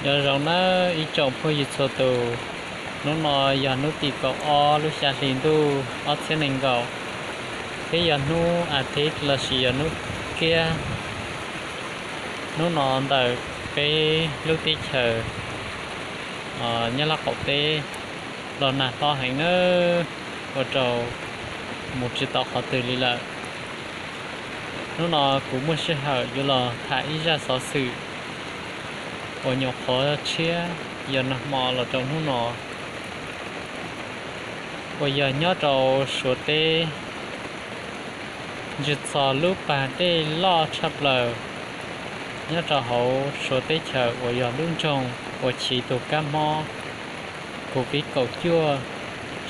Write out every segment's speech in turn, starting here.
Nyob zoo nawb ib tsoom phooj ywg txhua tus, hnub no yog hnub tim kaum ob lub xya hli ntuj ob txhiab nees nkaum, thiab yog hnub a thiv lossis yog hnub kiab. Hnub no ntawm peb lub teb chaws Nyab Laj qaum teb los nag hlob heev nawb, ua rau mus tsis tau qhov twg li lawm. Hnub no kuv muaj sij hawm yuav los tham ib zaj xov xwm uas nyuam qhuav tshiab yog nag hmo los rau hnub no, uas yog nyob rau Suav teb, ntsig txog lub pas dej loj tshaj plaws nyob rau hauv Suav teb chaws uas yog lub nroog uas chiv tus kab mob Covid kaum cuaj,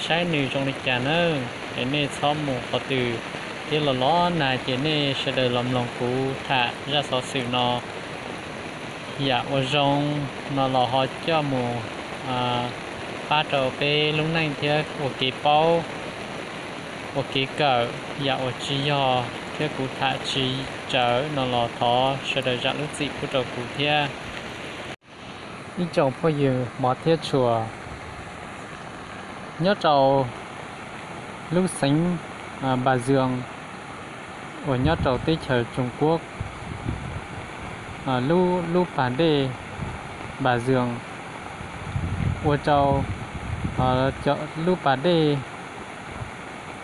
saib nws zoo li cas nawb. Es nej txhob mus qhov twg thiab los los nag ces nej sawv daws los mloog kuv tham zaj xov xwm no. Yam uas zoo no los ho coj mus pab rau peb lub neej thiab ua kev paub, ua kev kawm. Yam uas tsis yog thiab kuv tham tsis tsawv no los thov sawv daws zam lub txim pub rau kuv thiab. Ib tsoom phooj ywg hmov thiab tshua, nyob rau lub xeev Npaj Zwm uas nyob rau teb chaws Tsoos Kuab, lub pas dej Npaj Zwm ua rau lub pas dej,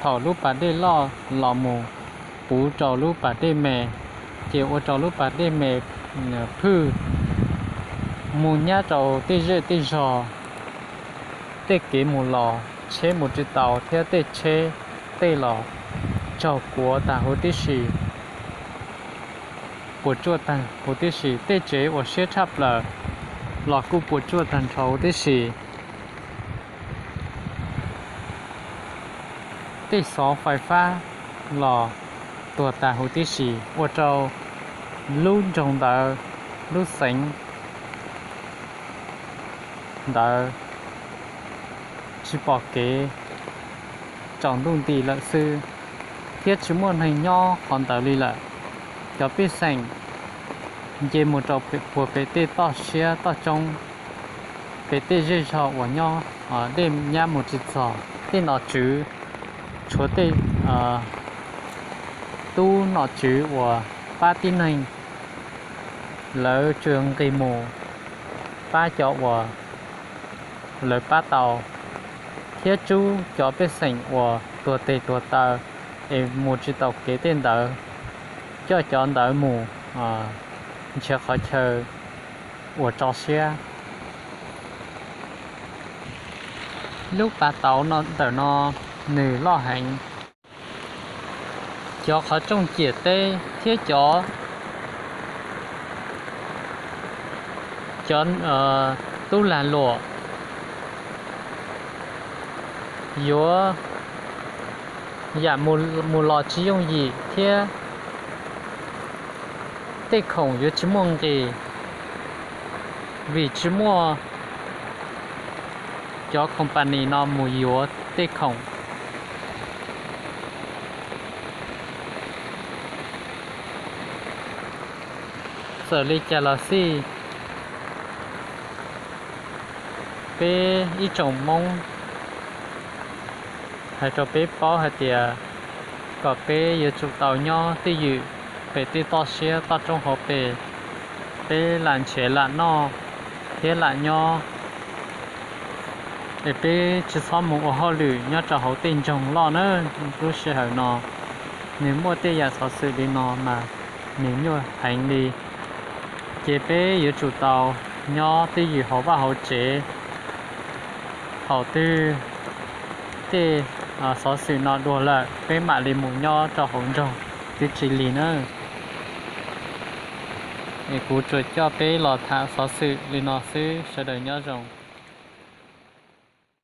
thaum lub pas dej loj los mus puv rau lub pas dej me, ces ua rau lub pas dej me phwj mus nyab rau tej zej tej zog, tej kev mus los tsheb mus tsis tau thiab tej tsheb tej los raug kuav tag huv tib si, puas tsuaj tag huv tib si. Tej tsev uas siab tshaj plaws los kuj puas tsuaj tag nrho huv tib si. Tej xov fais fab los tuag tag huv tib si, ua rau lub nroog ntawd, lub xeev ntawd tsis pom kev, tsaus ntuj nti lawm xwb, thiab tsis muaj neeg nyob qhov ntawd li lawm. Cov pej xeem nce mus rau puag pem tej toj siab toj roob, pem tej zej zog uas nyob dej nyab mus tsis txog. Tej nom tswv, tshuav tej tub nom tswv uas pab tib neeg, lawv tsuas nqis mus pab cov uas lawv pab tau, thiab tsub cov pej xeem uas tuag tes tuag taw es mus tsis tau kev tej ntawd, coj cov ntawd mus nrhiav qhov chaw uas tso siab. Lub pas tauv ntawm no nws loj heev, cov qhov rooj ciam teb thiab cov, cov tub lag luam yuav yam mus los tsis yooj yim thiab tej khoom yuav tsis muaj nqis, vim tsis muaj cov company no mus yuav tej khoom. Txawm li cas los xij, peb ib tsoom Hmoob hais rau peb paub hais tias kom peb yuav tsum tau nyob twj ywm pem tej toj siab toj roob hauv pes, peb lam nrhiav lam noj thiab lam nyob, es peb tsis txhob mus ua hauj lwm nyob rau hauv tej nroog loj na. Lub sij hawm no nws muaj tej yam xov xwm li no mas nws nyuaj heev li, ces peb yuav tsum tau nyob twj ywm hauv vaj hauv tsev. Thaum twg tej xov xwm no dua lawm peb mam li mus nyob rau hauv nroog twb tsis lig na. Es kuv tsuas coj peb los tham xov xwm li no xwb, sawv daws nyob zoo.